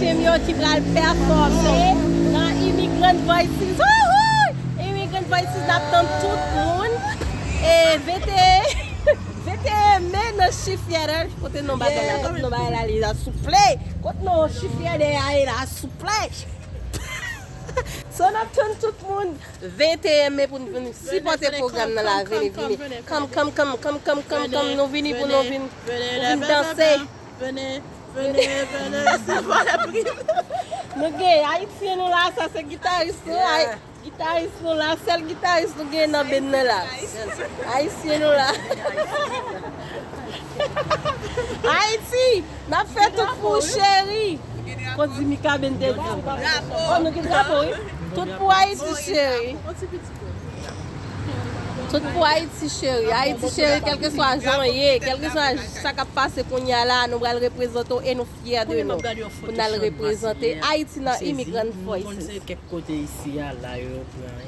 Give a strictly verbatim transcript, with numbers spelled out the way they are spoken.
Yo ki pral pèfòme nan Immigrant Voices. Wouhou! Immigrant Voices, n ap tann tout moun. E venteyen, venteyen me nan Chief Theater. Kote non bagay la? Kote non bagay la li la, souple? Kote non Chief Theater a ye la, souple? So, n ap tann tout moun venteyen me pou n vin sipòte pwogram nan la. Vini, vini. Come, come, come, come, come, come, come. Nou vini pou nou vin, pou vin danse. Vene, vene, vene, se pa la pri. Nou gen Ayisyen nou la, sa se gitaris nou. Ay- Gitaris nou la, sèl gitaris nou gen nan band nan la. Ayisyen nou la. Ayiti, n ap fè tout pou ou, cheri. Kot Zimika Ben te di. Oh, nou gen drapo, wi. Tout pou Ayiti, cheri. Tout pou Ayiti, cheri. Ayiti, cheri, kèlkeswa jan w ye, kèlkeswa sa k ap pase kounye a la, nou pral reprezante w e nou fyè de nou. Pou n al reprezante Ayiti nan Immigrant Voices. Kote isi a la yo pran wi.